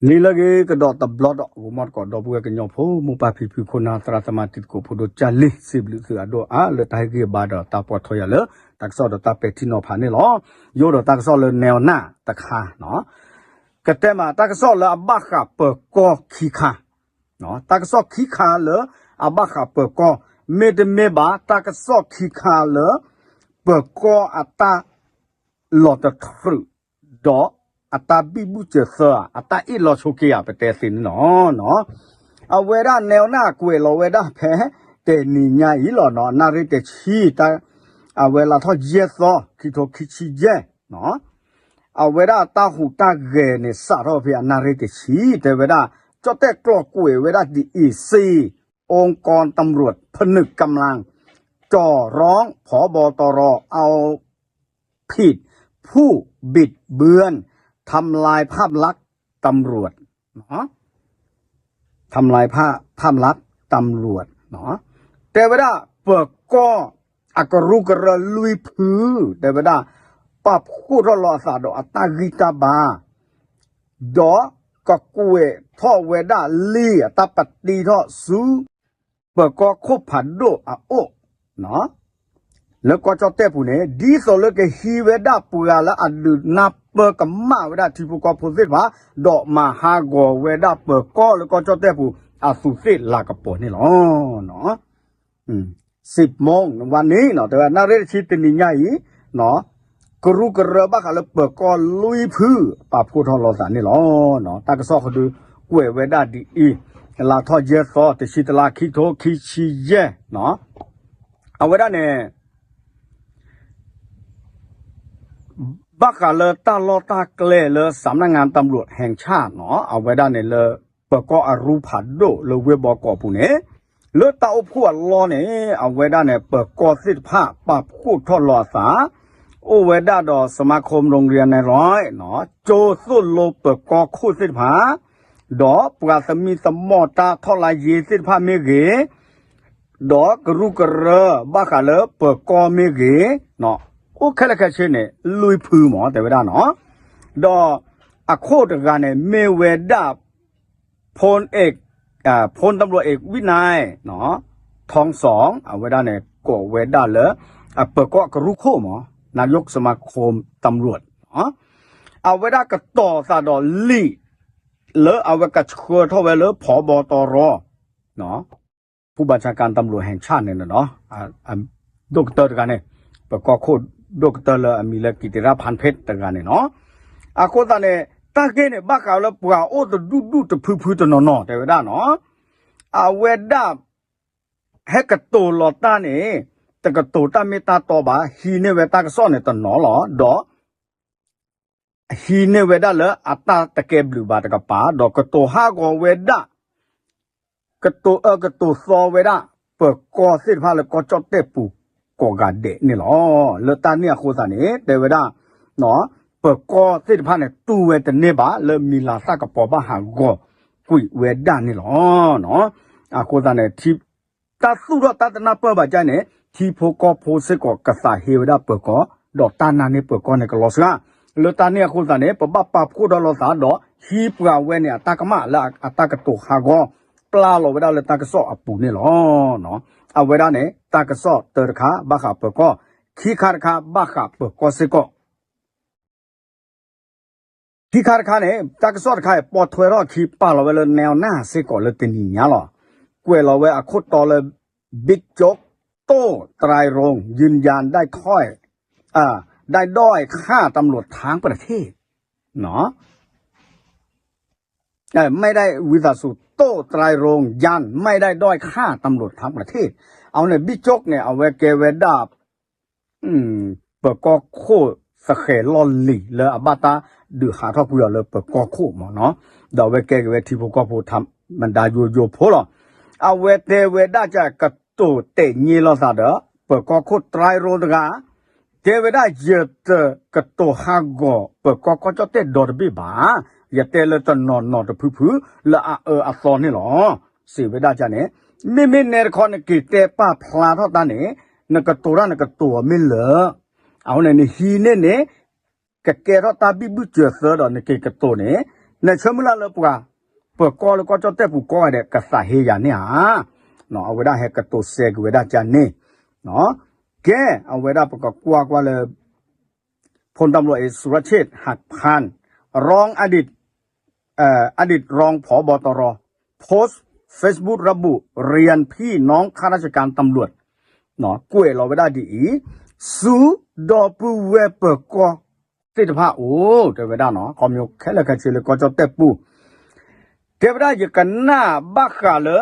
လံာ်လၢအဂ့ၤကဒီးတဘျီဒီး ဂီၤမီၢ်တကိး ဒီပုၢ်ဝဲၢ်ကညီဖိ မိၢ်ပၢ်ဖံဖု ခိၣ်နၢ်သရၣ်သမါ တံၤသကိးဖိဒိၣ်ကၢ်လံ စံးဘျုးသုအဒိၣ်အါ လၢတၢ်ဟ့ၣ်ဂံၢ်ဟ့ၣ်ဘါဒီးတၢ်ပိာ်ထွဲယၤလၢ တၢ်ကစီၣ်ဒီးတၢ်ပဲာ်ထံနီၤဖးန့ၣ်လီၤ. ယအိၣ်ဒီးတၢ်ကစီၣ်လၢ နဲဝ်နၢ် တခါ ကတဲမး တၢ်ကစီၣ်လၢအဘၣ်ဃးပၢၤကီၢ်ခံခါ, တၢ်ကစီၣ်ခံခါလၢအဘၣ်ဃးပၢၤကီၢ် မ့တမ့ၢ်ဘၣ် တၢ်ကစီၣ်ခံခါလၢ ပၢၤကီၢ်အတၢ် လီၤတတြူး ဒီးအတၢ်ဘံၣ်ဘုၣ်စၢၤသၢ အတၢ်အ့ၣ်လိာ်ဆိးက့ဧါ ပတဲသ့န့ၣ်လီၤ. အဝဲဒၣ်နဲဝ်နၢ်ကွဲးလီၤဝဲဒၣ်ဖဲ တနံၤညါအံၤလီၤနီၤ နၣ်ရံၣ်တဆံ အဝဲလါထီၣ်ယဲၢ်သီ ခံထိခံဆံယဲၢ် အဝဲဒၣ်တၢ်ဟူးတၢ်ဂဲၤန့ၣ် စးထီၣ်ဖဲအနၣ်ရံၣ်တဆံ တဲဝဲဒၣ် ကၠီၣ်တဲၣ်ကျိာ်ကွဲးဝဲဒၣ်ဒ်အံၤ စ့ၢ် องค์กรตำรวจผนึกกำลัง จ่อร้อง ผบ.ตร. เอาผิดผู้บิดเบือน ทำลายภาพลักษณ์ตำรวจ ทำลายภาพ ภาพลักษณ์ตำรวจ တဲဝဲဒၣ် ပၢၤကီၢ်အကရူၢ်ကရၢလွံၢ်ဖု တဲဝဲဒၣ် ပာ်ဖှိၣ်ထီၣ်လီၤအသးဒီးအတၢ်ဂံၢ်တၢ်ဘါ ဒီးကကွဲးထီၣ်ဝဲဒၣ်လံာ်အတၢ်ပတံထီၣ်ဆူ ပၢၤကီၢ်ခိၣ်ဖးဒိၣ်အအိၣ် လၢကီၢ်ကၠီၣ်တဲၣ်ပူၤန့ၣ် ဒ်သိးလၢကဟံးဝဲဒၣ်ပှၤလၢအဒုးနၢ်ပၢၢ်ကမၣ်ဝဲဒၣ်ထံဖိကီၢ်ဖိသ့ၣ်တဖၣ် ဒီးမၤဟးဂီၤဝဲဒၣ်ပၢၤကီၢ်လၢကီၢ်ကၠီၣ်တဲၣ်ပူၤ အသူးသ့ၣ်လၤကပီၤန့ၣ်လီၤ. စံးမီၣ်ဝဲန့ၣ် တဲဝဲဒၣ် နၣ်ရံၣ်တဆံတနံၤညါအံၤ ကရူၢ်ကရၢဘၣ်ဃးလၢပၢၤကီၢ်လွံၢ်ဖု ပာ်ဖှိၣ်ထီၣ်လိာ်သးန့ၣ်လီၤ. တၢ်ကစီၣ်ဃဒုကွဲးဝဲဒၣ်ဒ်အံၤ လါထီၣ်ယဲၢ်သီ တဆံတလါ ခံထိခံဆံယဲၢ် အဝဲဒၣ်န့ၣ် ဘၣ်ဃးလၢတၢ်လီၢ်တၢ်ကျဲလၢ สำนักงานตำรวจแห่งชาติ နီၤ အဝဲဒၣ်န့ၣ်လၢ ပၢၤကီၢ်အရူၢ်ဖးဒိၣ်လၢဝ့ၢ်ဘီကီးပူၤန့ၣ် လၢတၢ်အိၣ်ဖှိၣ်အလီၢ်န့ၣ် အဝဲဒၣ်န့ၣ် ပၢၤကီၢ်သ့ၣ်တဖၣ်ပာ်ဖှိၣ်ထီၣ်လီၤအသး အိၣ်ဝဲဒၣ်ဒီး สมาคมโรงเรียนนายร้อย နီၤ ကၠိသိၣ်လိပၢၤကီၢ်ခိၣ်သ့ၣ်တဖၣ် ဒီးပှၤသမံသမိးတၢ်ထီၣ်လါယ့သ့ၣ်တဖၣ်မ့ၢ်ဂ့ၤ ဒီးကရူၢ်ကရၢ ဘၣ်ဃးလၢပၢၤကီၢ်မ့ၢ်ဂ့ၤ အိၣ်ခဲလၢာ်ခဲဆ့န့ၣ် လွံၢ်ဖုမး တဲဝဲဒၣ်နီၤ ဒီးအခိၣ်တဂၤန့ၣ် မ့ၢ်ဝဲဒၣ် พลเอก อ่า พลตำรวจเอกวินัย ทองสอง အဝဲဒၣ်န့ၣ် ကိးဝဲဒၣ်လၢ အပၢၤကီၢ်ကရူၢ်ခိၣ်မး นายกสมาคมตำรวจ အဝဲဒၣ်ကတီၤသးဒီးလံာ် လၢအဝဲကဆှၢထီၣ်ဝဲလၢ พบ.ตร ผู้บัญชาการตำรวจแห่งชาติ န့ၣ်လီၤ ဒိၣ်ကတၢၢ်တဂၤန့ၣ် ပၢၤကီၢ်ခိၣ်ဒိၣ်ကတၢၢ်လၢအမံၤလၢ กิติรัตน์ พันเพชร တဂၤန့ၣ်နီၤ အဃိသတးန့ၣ် တၢ်ဂ့ၢ်န့ၣ် ဘၣ်ဃးလၢပှၤအိၣ်တဒူၣ်ဒူၣ်တဖုဖုတနီၤနီၤ တဲဝဲဒၣ်နီၤ အဝဲဒၣ် ဟဲကတိၤလီၤတၢ်န့ၣ် တကတိၤတၢ်မ့ၢ်တၢ်တီဘၣ် ဟံးန့ၢ်ဝဲတၢ်ကစီၣ်န့ၣ်တနီၤလီၤ ဒီး ဟံးန့ၢ်ဝဲဒၣ်လၢအတၢ်တကဲဘျုးဘၣ်တကပၤ ဒီးကတိၤဟးဂီၤဝဲဒၣ် ကတိၤအၢကတိၤသီဝဲဒၣ် ပၢၤကီၢ်သ့ၣ်တဖၣ်လၢကီၢ်ကၠီၣ်တဲၣ်ပူၤကိးဂၤဒဲးန့ၣ်လီၤ. လၢတၢ်န့ၣ်အဃိသတးန့ၣ် တဲဝဲဒၣ် ပၢၤကီၢ်သ့ၣ်တဖၣ်န့ၣ် တူၢ်ဝဲတန့ၢ်ဘၣ် လၢမံၤလၤသၣ်ကပီၤဘၣ်ဟးဂီၤကွံာ်ဝဲဒၣ်န့ၣ်လီၤ. အဃိသတးန့ၣ် တၢ်သူၣ်ထီၣ်တၢ်တနၢ်ပၢၢ်ဘၣ်ကၢ်န့ၣ် ထံဖိကီၢ်ဖိစ့ၢ်ကီးကသးဟ့ဝဲဒၣ်ပၢၤကီၢ် ဒီးတၢ်နာ်န့ၢ်ပၢၤကီၢ်န့ၣ်ကလီၤစှၤ လၢတၢ်န့ၣ်အဃိသတးန့ၣ် ပဘၣ်ပာ်ဖှိၣ်ထီၣ်လိာ်သးဒီး ဟံးပှၤဝဲန့ၣ်အတၢ်ကမၣ်လၢအတၢ်ကတိၤဟးဂီၤ ပျၢ်လီၤဝဲဒၣ်လၢတၢ်ကစီၣ်အပူၤန့ၣ်လီၤ. အဝဲဒၣ်န့ၣ် တၢ်ကစီၣ်တၢတခါ ဘၣ်ဃးပၢၤကီၢ် ခံခါတခါ ဘၣ်ဃးပၢၤကီၢ်စ့ၢ်ကီး ခံခါတခါန့ၣ် တၢ်ကစီၣ်တခါအံၤ ပိာ်ထွဲထီၣ်အခံ ပာ်လီၤဝဲလၢ แนวหน้า စ့ၢ်ကီးလၢတနံၤညါလီၤ. ကွဲးလီၤဝဲအခိၣ်တီလၢ บิ๊กโจ๊ก โต้ ไตรรงค์ ยืนยันได้ถ้อย ได้ด้อยค่าตำรวจทั้งประเทศ ไม่ได้ ဝံသးစူၤ โต้ ไตรรงค์ ยันไม่ได้ด้อยค่าตำรวจทั้งประเทศ အဝဲန့ၣ် บิ๊กโจ๊ก န့ၣ် အဝဲကဲဝဲဒၣ် ပၢၤကီၢ်ခိၣ်သဃဲၤလီၢ်လံၤလၢအဘၣ်တၢ်ဒုးဟးထီၣ်ကွံာ်အီၤလၢပၢၤကီၢ်ခိၣ်မးနီၤ, ဒီးအဝဲကဲက့ၤဝဲထံဖိကီၢ်ဖိ မတၤယိယိဖိလီၤ. အဝဲတဲဝဲဒၣ်ကကတိၤတဲာ်ညါလိာ်သးဒီး ပၢၤကီၢ်ခိၣ်တြဲရိတဂၤ တဲဝဲဒၣ် ယတကတိၤဟးဂီၤပၢၤကီၢ်ကီၢ်ကၠီၣ်တဲၣ်ဒီတဘ့ၣ်ဘၣ်, ယတဲလၢတနီၤနီၤတဖုဖုလၢအအၢအသီန့ၣ်လီၤ. စံးဝဲဒၣ်န့ၣ် မ့မ့ၢ်နဲတခီ နက့ၤတဲပာ်ဖျါထီၣ်တၢ်န့ၣ် နကတိၤတၢ်နကတိၤအီၤမ့ၢ်လၢာ်, အဃိန့ၣ် နဟံးန့ၢ်န့ၣ် ကကဲထီၣ်တၢ်ဘံၣ်ဘုၣ်စၢၤသၢဒီးနက့ၤကတိၤန့ၣ် နဆၢမုၢ်လၢ်လၢပှၤ ပၢၤကီၢ်လၢကီၢ်ကၠီၣ်တဲၣ်ပူၤကိးဂၤဒဲး ကသးဟ့ယၤန့ၣ်ဧါ. အဝဲဒၣ်ဟဲကတိၤစဲကွံာ်ဝဲဒၣ်ကန့ၣ်, ကဲ အဝဲဒၣ်ပကကွၢ်ကွၢ်လၢ พลตำรวจเอกสุรเชษฐ์ หักพานต์ รองอดีต เอ่อ อดีตรอง ผบตร โพสต์ Facebook ระบุเรียนพี่น้องข้าราชการตำรวจ ကွဲးလီၤဝဲဒၣ်ဒ်အံၤ, ဆူဒီပုၢ်ဝဲၢ်ပၢၤကီၢ်သ့ၣ်တဖၣ်အိၣ် တဲဝဲဒၣ်နီၤ ခီဖျိခဲလၢာ်ခဲဆ့လၢကီၢ်ကၠီၣ်တဲၣ်ပူၤ, တဲဝဲဒၣ်ယကနၣ်ဘၣ်ဃးလၢ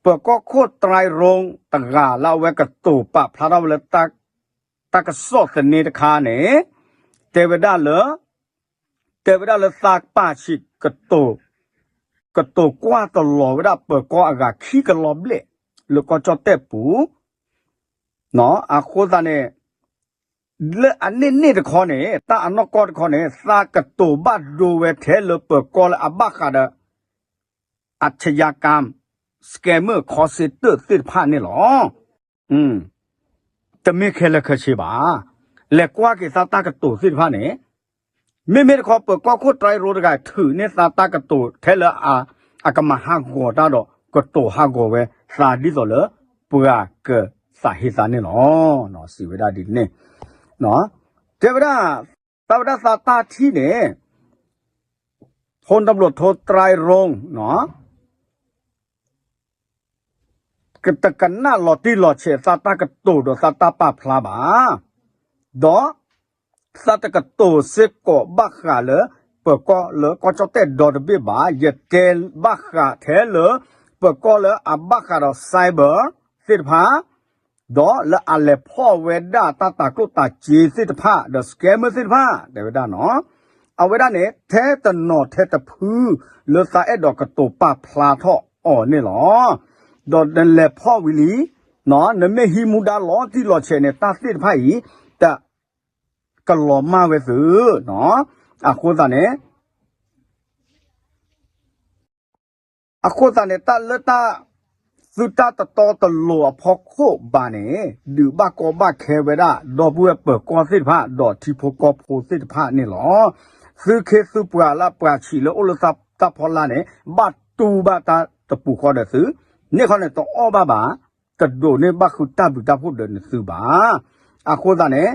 ပၢၤကီၢ်ခိၣ်တရၢ်ရိတဂၤလၢအဝဲကတိၤပာ်ဖျါထီၣ်ဝဲလၢ တၢ်ကစီၣ်သန့တခါန့ၣ် တဲဝဲဒၣ်လၢ တဲဝဲဒၣ်လၢသးပာ်ဆံး ကတိၤကွၢ်တလီၤဝဲဒၣ်ပၢၤကီၢ်အဂၤခံကလီၤဘျဲၣ် လၢကီၢ်ကၠီၣ်တဲၣ်ပူၤ, အဃိသတးန့ၣ် လၢအန့ၢ်န့ၢ်တခီန့ၣ် တၢ်အနီၢ်ကီၢ်တခီန့ၣ် သးကတိၤဘၣ်ဒိဝဲထဲလၢပၢၤကီၢ်လၢအဘၣ်ဃးဒီး อาชญากรรม scammer call center သ့ၣ်တဖၣ်န့ၣ်လီၤ. တမ့ၢ်ခဲလၢာ်ခဲဆ့ဘၣ်. လဲၤကွၢ်က့ၤသးတၢ်ကတိၤသ့ၣ်တဖၣ်န့ၣ်, မ့မ့ၢ်တခီ ပၢၤကီၢ်ခိၣ်တရၢ်ရိတဂၤ ထုးန့ၢ်သးတၢ်ကတိၤထဲလၢ အကမၤဟးဂီၤတၢ်ဒီး ကတိၤဟးဂီၤဝဲသးဒ်သိးလၢ ပှၤကသးဟ့သးန့ၣ်လီၤ. စံးဝဲဒၣ်ဒ်န့ၣ်, တဲဝဲဒၣ် တၢ်ဝဲဒၣ်သးတၢ်ထံၣ်န့ၣ် ဖိတဘျိၣ်ထိတရၢ်ရိ ကတကနၣ်လီၤတံၢ်လီၤဆဲးသးတၢ်ကတိၤဒီးသးတၢ်ပာ်ဖျါဘၣ်, ဒီးသးတကတိၤစ့ၢ်ကီးဘၣ်ဃးလၢ ပၢၤကီၢ်လၢကီၢ်ကၠီၣ်တဲၣ်ဒီတဘ့ၣ်ဘၣ်, ယတဲဘၣ်ဃးထဲလၢ ပၢၤကီၢ်လၢအဘၣ်ဃးဒီး cyber သ့ၣ်တဖၣ် ဒီးလၢအလဲၤဖီၣ်ဝဲဒၣ်တၢ်တၤကျိၣ်တၤစ့သ့ၣ်တဖၣ် ဒီး scammer သ့ၣ်တဖၣ် တဲဝဲဒၣ်နီၤ, အဝဲဒၣ်န့ၣ် ထဲတနီၤထဲတဖု လၢသးအဲၣ်ဒိးကတိၤပာ်ဖျါထီၣ်အီၤန့ၣ်လီၤ. ဒီးနလဲၤဖီၣ်ဝံၤလံ, နမ့ၢ်ဟံးမူဒါလီၤတံၢ်လီၤဆဲးန့ၣ် တၢ်သ့ၣ်တဖၣ်အံၤ တ ကလီၤမၢ်ဝဲသု, အဃိသတးန့ၣ် အဃိသတးန့ၣ် တၢ်လၢတၢ် သုတၢ်တတီတလိၤအဖီခိၣ်ဘၣ်န့ၣ် ဒုးဘၣ်ကီဘၣ်ခဲဝဲဒၣ် ဒီပုၢ်ဝဲၢ်ပၢၤကီၢ်သ့ၣ်တဖၣ် ဒီးထံဖိကီၢ်ဖိသ့ၣ်တဖၣ်န့ၣ်လီၤ. သုခ့သုပှၤလၢပှၤဆံးလၢအိၣ်လၢတၢ်ဖီလာ်န့ၣ် ဘၣ်တူၢ်ဘၣ်တၢ်တပူၤဃီဒီးသု, န့ၣ်ခီန့ၣ် တအီၣ်ဘၣ်ဘၣ်, တဒိးန့ၢ်ဘၣ်ဃုတၢ်ဘျုးတၢ်ဖှိၣ်ဒီးနသုဘၣ်. အဃိသတးန့ၣ်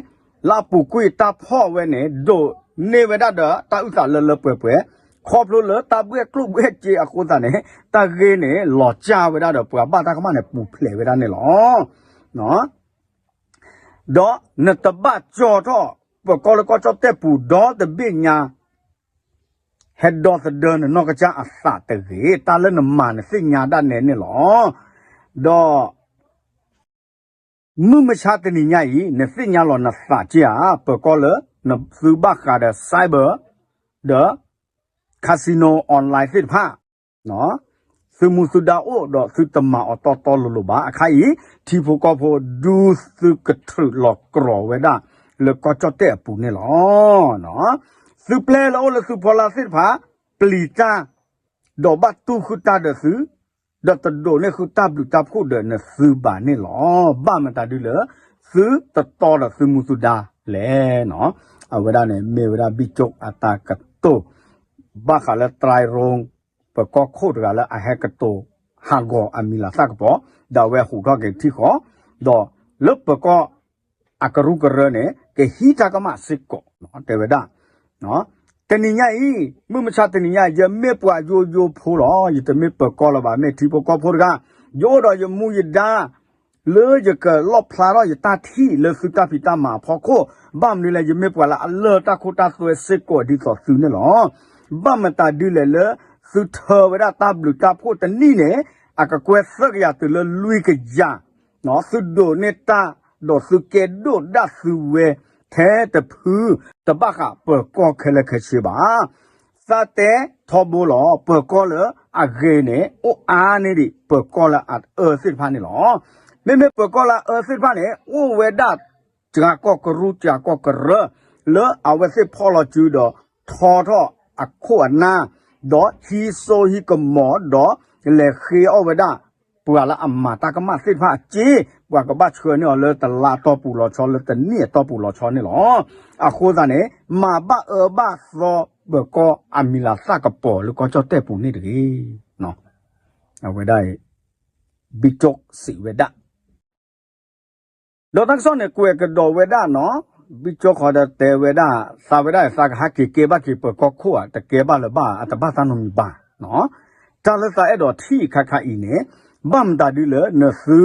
လၢအပူၤကွံာ်တၢ်ဖီၣ်ဝဲန့ၣ် ဒိးန့ၢ်ဝဲဒၣ်ဒီးတၢ်အုၣ်သးလၢလၢပှဲၤပှဲၤ, ခီဖျိလၢတၢ်ဘှဲၣ်ကျိၣ်ဘှဲၣ်စ့အဃိသတးန့ၣ် တၢ်ဂ့ၢ်န့ၣ် လီၤစၢ်ဝဲဒၣ်ဒီးပှၤဘၣ်တၢ်ကမၣ်န့ၣ် ပူၤဖျဲးဝဲဒၣ်န့ၣ်လီၤ. ဒီးနတဘၣ်ကၠီထီၣ် ပၢၤကီၢ်လၢကီၢ်ကၠီၣ်တဲၣ်ပူၤဒီတဘ့ၣ်ညါ ဟဲဒီသဒၢနနီၢ်ကစၢ်အသးတဂ့ၤ, တၢ်လၢနမၤနသ့ၣ်ညါဒၣ်နဲန့ၣ်လီၤ. ဒီး မုၢ်မဆါတနံၤညါအံၤ နသ့ၣ်ညါလီၤနသးက့ဧါ, ပၢၤကီၢ်လၢသုဘၣ်ဃးဒီး cyber ဒီး casino online သ့ၣ်တဖၣ် သုမူသုဒါအိၣ်ဒီးသုတမၤအီၤတီတီလိၤလိၤဘၣ်. အခါအံၤ ထံဖိကီၢ်ဖိဒုးသုကထုးလီၤကြီာ်ဝဲဒၣ်လၢကီၢ်ကၠီၣ်တဲၣ်အပူၤန့ၣ်လီၤ. သုပျဲလၢအိၣ်လၢသုဖီလာ်သ့ၣ်တဖၣ် ပျံၤတၢ် ဒီးဘၣ်တူၢ်ဃုတၢ်ဒီးသု, ဒီးတဒိးန့ၢ်ဃုတၢ်ဘျုးတၢ်ဖှိၣ်ဒီးနသုဘၣ်န့ၣ်လီၤ. ဘၣ်မတၤဒုလဲၣ်, သုတတီဒီးသုမူသုဒါလဲၣ်. အဝဲဒၣ်န့ၣ် မ့ၢ်ဝဲဒၣ် ဘံၣ်ကၠိၣ် အတၢ်ကတိၤ ဘၣ်ဃးလၢတရၢ်ရိ ပၢၤကီၢ်ခိၣ်တဂၤလၢအဟဲကတိၤဟးဂီၤအမံၤလၤသၣ်ကပီၤ, ဒီးအဝဲဟူးထီၣ်က့ၤထံဃီ, ဒီးလၢပၢၤကီၢ်အကရူၢ်ကရၢန့ၣ် ကဟံးတၢ်ကမၣ်စ့ၢ်ကီး တဲဝဲဒၣ်. တနံၤညါအံၤ မုၢ်မဆါတနံၤညါ ယမ့ၢ်ပှၤယိယိဖိလီၤ. ယတမ့ၢ်ပၢၤကီၢ်လၢၤဘၣ်, မ့ၢ်ထံဖိကီၢ်ဖိတဂၤ, ယအိၣ်ဒီးယမူယဒါ လၢယကလီၣ်ဖျါထီၣ်ယတၢ်ထံၣ်လၢသုတၢ်ဖံးတၢ်မၤအဖီခိၣ်, ဘၣ်မနုၤလဲၣ် ယမ့ၢ်ပှၤလၢအလၢၢ်တၢ်ခိတၢ်သွဲစ့ၢ်ကီးဒ်သိးသုန့ၣ်လီၤ. ဘၣ်မတၤဒုလဲၣ်လၢ သုထၢဝဲဒၣ်တၢ်ဘျုးတၢ်ဖှိၣ်တနံၣ်န့ၣ် အကကွဲသၢကယၤတုၤလၢလွံၢ်ကယၤ, သုဒိးန့ၢ်တၢ် ဒီးသုကဲဒိၣ်ဒၣ်သုဝဲထဲတဖု, တဘၣ်ဃးပၢၤကီၢ်ခဲလၢာ်ခဲဆ့ဘၣ်. သးတဲထီဘိလီၤ, ပၢၤကီၢ်လၢအဂ့ၤန့ၣ် အိၣ်အါန့ၢ်ဒံးပၢၤကီၢ်လၢအအၢသ့ၣ်တဖၣ်န့ၣ်လီၤ. မ့မ့ၢ်ပၢၤကီၢ်လၢအအၢသ့ၣ်တဖၣ်န့ၣ် အိၣ်ဝဲဒၣ် စှၤကီၢ်ကရူၢ် စှၤကီၢ်ကရၢ လၢအဝဲသ့ၣ်ဖီၣ်လီၤစုဒီးထီထီၣ်အခိၣ်အနၢ်, ဒီးဟံးစိဟံးကမီၤ ဒီးလဲၤဃ့အီၣ်ဝဲဒၣ် ပှၤလၢအမၤတၢ်ကမၣ်သ့ၣ်တဖၣ်အစ့, ပှၤကဘၣ်ဆှၢန့ၢ်အီၤလၢတလါအတီၢ်ပူၤလီၤဆီ လၢတနံၣ်အတီၢ်ပူၤလီၤဆီန့ၣ်လီၤ. အဃိသတးန့ၣ် မၤဘၣ်အၢဘၣ်သီ ပၢၤကီၢ်အမံၤလၤသၣ်ကပီၤလၢကီၢ်ကၠီၣ်တဲၣ်ပူၤန့ၣ်တဂ့ၤ. အဝဲဒၣ်အံၤ ဘံၣ်ကၠိစံးဝဲဒၣ် ဒီးတၢ်ကစီၣ်န့ၣ် ကွဲးကဒီးဝဲဒၣ်နီၤ, ဘံၣ်ကၠိဃီဒီးတဲဝဲဒၣ် သးဝဲဒၣ်သးကဟဲက့ၤကဲဘၣ်က့ၤပၢၤကီၢ်ခိၣ်ဧါ, တကဲဘၣ်လၢၤဘၣ်, အတဘၣ်တၢ်နီတမံၤဘၣ်နီၤ. တၢ်လၢသးအဲၣ်ဒိးထံၣ်အခါခါအံၤန့ၣ် ဘၣ်မတၤဒ်လဲၣ် နသု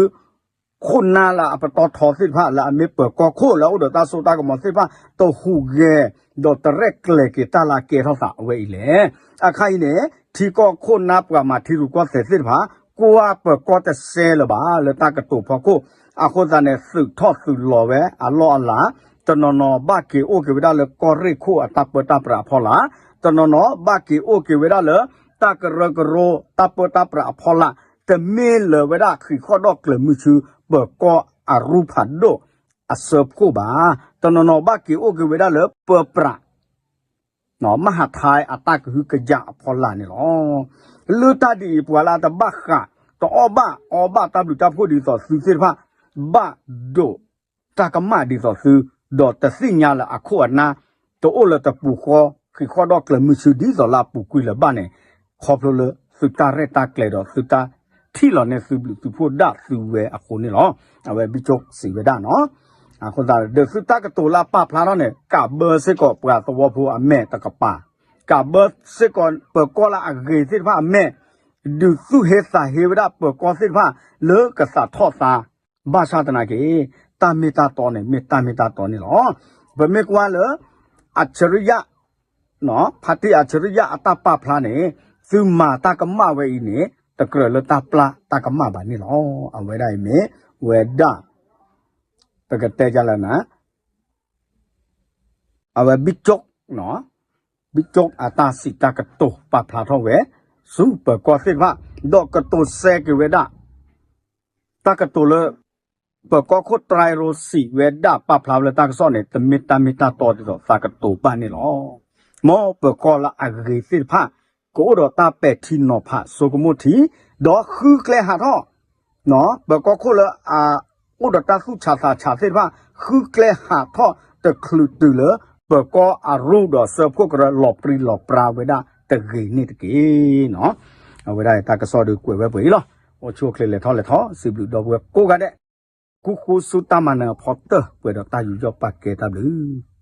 ခိၣ်နၢ်လၢအပတီၢ်ထီသ့ၣ်တဖၣ် လၢအမ့ၢ်ပၢၤကီၢ်ခိၣ်လၢအအိၣ်ဒီးတၢ်စိတၢ်ကမီၤသ့ၣ်တဖၣ် တဟူးဂဲၤ ဒီးတရဲၣ်ကျဲၤက့ၤတၢ်လၢအကဲထီၣ်သးအဝဲအံၤလဲၣ်. အခါအံၤန့ၣ် ထံကီၢ်ခိၣ်နၢ်ပှၤမၤထံရူၢ်ကီၢ်သဲးသ့ၣ်တဖၣ် ကွၢ်ပၢၤကီၢ်တစဲးလၢၤဘၣ်လၢတၢ်ကတိၤဖီခိၣ်, အဃိသတးန့ၣ် သုးထီၣ်သုးလီၤဝဲအလီၢ်အလၤ, တနီၤနီၤဘၣ်က့ၤအိၣ်က့ၤဝဲဒၣ်လၢကီၢ်ရ့ၣ်ခိၣ်အတၢ်ပၢတၢ်ပြးအဖီလာ်, တနီၤနီၤဘၣ်က့ၤအိၣ်က့ၤဝဲဒၣ်လၢ တၢ်ကရၢကရိတၢ်ပၢတၢ်ပြးအဖီလာ်, တမ့ၢ်လၢၤဝဲဒၣ်ဃံးဃီၣ်ဒီၣ်ကျၢၤမုဆူ ပၢၤကီၢ်အရူၢ်ဖးဒိၣ်အစၢဖှိၣ်ဘၣ်. တနီၤနီၤဘၣ်က့ၤအိၣ်က့ၤဝဲဒၣ်လၢပၢပြး မဟးထဲအတၢ်ကဟုကယာ်အဖီလာ်န့ၣ်လီၤ. လၢတၢ်ဒ်အံၤ ပှၤလၢအတဘၣ်ဃး တအီၣ်ဘၣ်အီဘၣ်တၢ်ဘျုးတၢ်ဖှိၣ်ဒ်သိးသုသ့ၣ်တဖၣ် ဘၣ်ဒိးတၢ်ကမၣ်ဒ်သိးသု, ဒီးတသ့ၣ်ညါလၢအခိၣ်အနၢ် တအိၣ်လၢတပူၤဃီ ဃံးဃီၣ်ဒီၣ်ကျၢၤမုဆူဒ်သိးလၢအပူၤကွံာ်လၢၤဘၣ်န့ၣ်, ခီဖျိလၢသုတၢ်ရဲၣ်တၢ်ကျဲၤဒီးသုတၢ်ထံၣ်လီၤန့ၢ်သုဘျုးသုဖှိၣ်ဒၣ်သုဝဲအဃိန့ၣ်လီၤ. အဝဲဘံၣ်ကၠိစံးဝဲဒၣ်နီၤ. အဃိသတးဒီးသုတၢ်ကတိၤလၢအပာ်ဖျါထီၣ်န့ၣ် ကးဘၢစ့ၢ်ကီးပှၤသဝီဖိအမဲာ်တကပၤ, ကးဘၢစ့ၢ်ကီးပၢၤကီၢ်လၢအဂ့ၤသ့ၣ်တဖၣ်အမဲာ်, ဒုးသူၣ်ဟ့သးဟ့ဝဲဒၣ်ပၢၤကီၢ်သ့ၣ်တဖၣ်လၢကသးထီၣ်သါ, ဘၣ်ဆၣ်သနာ်က့ တၢ်မ့ၢ်တၢ်တီန့ၣ် မ့ၢ်တၢ်မ့ၢ်တၢ်တီန့ၣ်လီၤ. ပမ့ၢ်ကွၢ်လၢ အၣ်ဆရံယါ ဖါတံၣ်အၣ်ဆရံယါအတၢ်ပာ်ဖျါန့ၣ် သုမၤတၢ်ကမၣ်ဝဲအံၤန့ၣ် တကြၢးလၢတၢ်ပျၢ်တၢ်ကမၣ်ဘၣ်န့ၣ်လီၤ. အဝဲဒၣ်အံၤမ့ၢ်ဝဲဒၣ် ပကတဲဒ်လဲၣ်နၤ အဝဲဘံၣ်ကၠိ, ဘံၣ်ကၠိအတၢ်စံးတၢ်ကတိၤပာ်ဖျါထီၣ်ဝဲ ဆူပၢၤကီၢ်သ့ၣ်တဖၣ် ဒီးကတိၤစဲက့ၤဝဲဒၣ် တၢ်ကတိၤလၢ ပၢၤကီၢ်ခိၣ်တရၢရိစံးဝဲဒၣ်ပာ်ဖျါဝဲလၢတၢ်ကစီၣ်န့ၣ် တမ့ၢ်တၢ်မ့ၢ်တၢ်တီဒ်သိးသးကတိၤဘၣ်န့ၣ်လီၤ. မ်ပၢၤကီၢ်လၢအဂ့ၤသ့ၣ်တဖၣ် ကအိၣ်ဒီးတၢ်ပဲာ်ထံနီၤဖးဆိကမိၣ်ထံ ဒီးဃုကျဲဟးထီၣ် ပၢၤကီၢ်ခိၣ်လၢအအိၣ်ဒီးတၢ်သူၣ်ဆးသးဆးသ့ၣ်တဖၣ် ဃုကျဲဟးထီၣ်တချုးတုၤလၢ ပၢၤကီၢ်အရူၢ်ဒီးစၢဖှိၣ်ကရၢလီၤပြံလီၤပြါဝဲဒၣ်တဂ့ၤန့ၣ်တက့ၢ်. အဝဲဒၣ်တၢ်ကစီၣ်ဒုးကွဲးဝဲပှဲၤအံၤလီၤ. အိၣ်ဆူၣ်အိၣ်ချ့လဲၤထီၣ်လဲၤထီ စံးဘျုးဒီပုၢ်ဝဲၢ်ကိးဂၤဒဲး ဃူဃူဆူတၢ်မၤနၢၤအဖီတၢၢ် ပှဲၤဒီးတၢ်ယူးယီၣ်ပာ်ကဲတၢ်ဘျုး